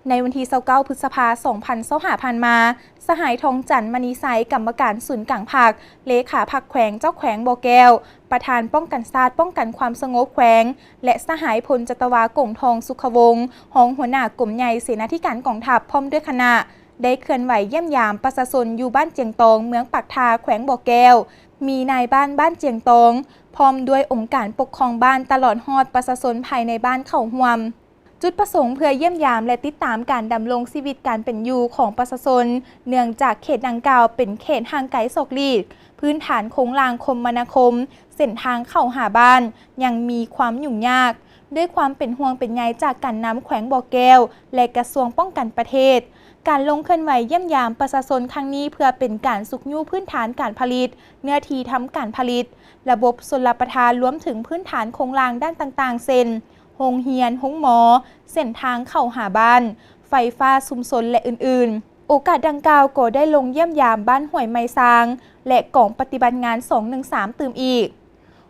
ໃນວັນທີຊາວເກົ້າ ພຶດສະພາ ສອງພັນຊາວຫ້າ ຜ່ານມາ, ສະຫາຍ ທອງຈັນ ມະນີໄຊ, ກຳມະການສູນກາງພັກ, ເລຂາພັກແຂວງ, ເຈົ້າແຂວງບໍ່ແກ້ວ, ປະທານປ້ອງກັນຊາດ, ປ້ອງກັນຄວາມສະຫງົບແຂວງ ແລະ ສະຫາຍ ພົນຈັດຕະວາ ກົງທອງ ສຸຂະວົງ, ຮອງຫົວໜ້າກົມໃຫຍ່ເສນາທິການກອງທັບ ພ້ອມດ້ວຍຄະນະ ໄດ້ເຄື່ອນໄຫວຢ້ຽມຢາມປະຊາຊົນຢູ່ບ້ານຈຽງຕອງ, ເມືອງປາກທາ, ແຂວງບໍ່ແກ້ວ, ມີນາຍບ້ານບ້ານຈຽງຕອງ, ພ້ອມດ້ວຍອົງການປົກຄອງບ້ານ, ຕະຫຼອດຮອດປະຊາຊົນພາຍໃນບ້ານເຂົ້າຮ່ວມ. ຈຸດປະສົງເພື່ອຢ້ຽມຢາມ ແລະ ຕິດຕາມການດຳລົງຊີວິດການເປັນຢູ່ຂອງປະຊາຊົນ, ເນື່ອງຈາກເຂດດັ່ງກ່າວເປັນເຂດຫ່າງໄກສອກຫຼີກ, ພື້ນຖານໂຄງລ່າງຄົມມະນາຄົມ, ເສັ້ນທາງເຂົ້າຫາບ້ານຍັງມີຄວາມຫຍຸ້ງຍາກ. ດ້ວຍຄວາມເປັນຫ່ວງເປັນໃຍຈາກການນຳແຂວງບໍ່ແກ້ວ ແລະ ກະຊວງປ້ອງກັນປະເທດ, ການລົງເຄື່ອນໄຫວຢ້ຽມຢາມປະຊາຊົນຄັ້ງນີ້ ເພື່ອເປັນການຊຸກຍູ້ພື້ນຖານການຜະລິດ, ເນື້ອທີ່ທຳການຜະລິດ, ລະບົບຊົນລະປະທານ, ລວມເຖິງພື້ນຖານໂຄງລ່າງດ້ານຕ່າງໆ ເຊັ່ນ ໂຮງຮຽນ, ໂຮງໝໍ, ເສັ້ນທາງເຂົ້າຫາບ້ານ, ໄຟຟ້າຊຸມຊົນ ແລະ ອື່ນໆ. ໂອກາດດັ່ງກ່າວກໍໄດ້ລົງຢ້ຽມຢາມບ້ານຫ້ວຍໄມ້ຊາງ ແລະ ກອງປະຕິບັດງານ ສອງໜຶ່ງສາມ ຕື່ມອີກ.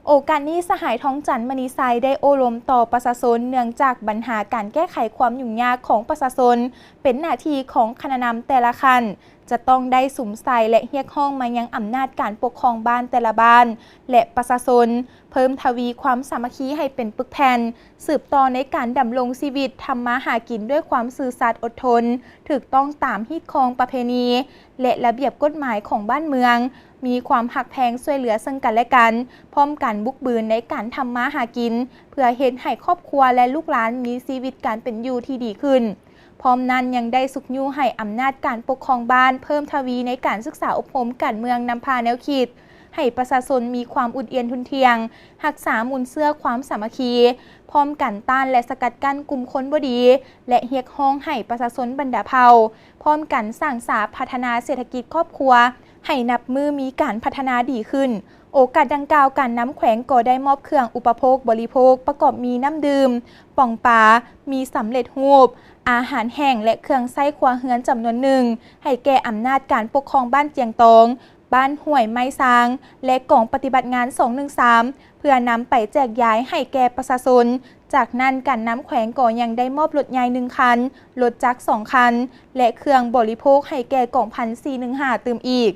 ໂອກາດນີ້ ສະຫາຍ ທອງຈັນ ມະນີໄຊ ໄດ້ໂອ້ລົມຕໍ່ປະຊາຊົນ ເນື່ອງຈາກບັນຫາການແກ້ໄຂຄວາມຫຍຸ້ງຍາກຂອງປະຊາຊົນ ເປັນໜ້າທີ່ຂອງຄະນະນຳແຕ່ລະຂັ້ນ ຈະຕ້ອງໄດ້ສຸມໃສ່ ແລະ ຮຽກຮ້ອງມາຍັງອຳນາດການປົກຄອງບ້ານແຕ່ລະບ້ານ ແລະ ປະຊາຊົນ ເພີ່ມທະວີຄວາມສາມັກຄີໃຫ້ເປັນປຶກແຜ່ນ, ສືບຕໍ່ໃນການດຳລົງຊີວິດ, ທຳມາຫາກິນດ້ວຍຄວາມຊື່ສັດອົດທົນ, ຖືກຕ້ອງຕາມຮີດຄອງປະເພນີ ແລະ ລະບຽບກົດໝາຍຂອງບ້ານເມືອງ, ມີຄວາມຮັກແພງຊ່ວຍເຫຼືອເຊິ່ງກັນແລະກັນ, ພ້ອມກັນບຸກບືນໃນການທຳມາຫາກິນ ເພື່ອເຮັດໃຫ້ຄອບຄົວ ແລະ ລູກຫຼານມີຊີວິດການເປັນຢູ່ທີ່ດີຂຶ້ນ. ພ້ອມນັ້ນຍັງໄດ້ຊຸກຍູ້ໃຫ້ອຳນາດການປົກຄອງບ້ານເພີ່ມທະວີໃນການສຶກສາອົບຮົມການເມືອງນຳພາແນວຄິດ ໃຫ້ປະຊາຊົນມີຄວາມອຸ່ນອຽນທຸ່ນທ່ຽງ, ຮັກສາມູນເຊື້ອຄວາມສາມັກຄີ, ພ້ອມກັນຕ້ານ ແລະ ສະກັດກັ້ນກຸ່ມຄົນບໍ່ດີ ແລະ ຮຽກຮ້ອງໃຫ້ປະຊາຊົນບັນດາເຜົ່າ ພ້ອມກັນສ້າງສາພັດທະນາເສດຖະກິດຄອບຄົວ ໃຫ້ນັບມື້ມີການພັດທະນາດີຂຶ້ນ. ໂອກາດດັ່ງກ່າວ, ການນຳແຂວງກໍໄດ້ມອບເຄື່ອງອຸປະໂພກບໍລິໂພກ ປະກອບມີນ້ຳດື່ມ, ປ່ອງປາ, ໝີ່ສຳເລັດຮູບ, ອາຫານແຫ້ງ ແລະ ເຄື່ອງໃຊ້ຄົວເຮືອນຈຳນວນໜຶ່ງ ໃຫ້ແກ່ອຳນາດການປົກຄອງບ້ານຈຽງຕອງ, ບ້ານຫ້ວຍໄມ້ຊາງ ແລະ ກອງປະຕິບັດງານ ສອງໜຶ່ງສາມ ເພື່ອນຳໄປແຈກຢາຍໃຫ້ແກ່ປະຊາຊົນ. ຈາກນັ້ນ, ການນຳແຂວງກໍຍັງໄດ້ມອບລົດໃຫຍ່ໜຶ່ງຄັນ, ລົດຈັກສອງຄັນ ແລະ ເຄື່ອງບໍລິໂພກໃຫ້ແກ່ກອງພັນ ສີ່ໜຶ່ງຫ້າ ຕື່ມອີກ.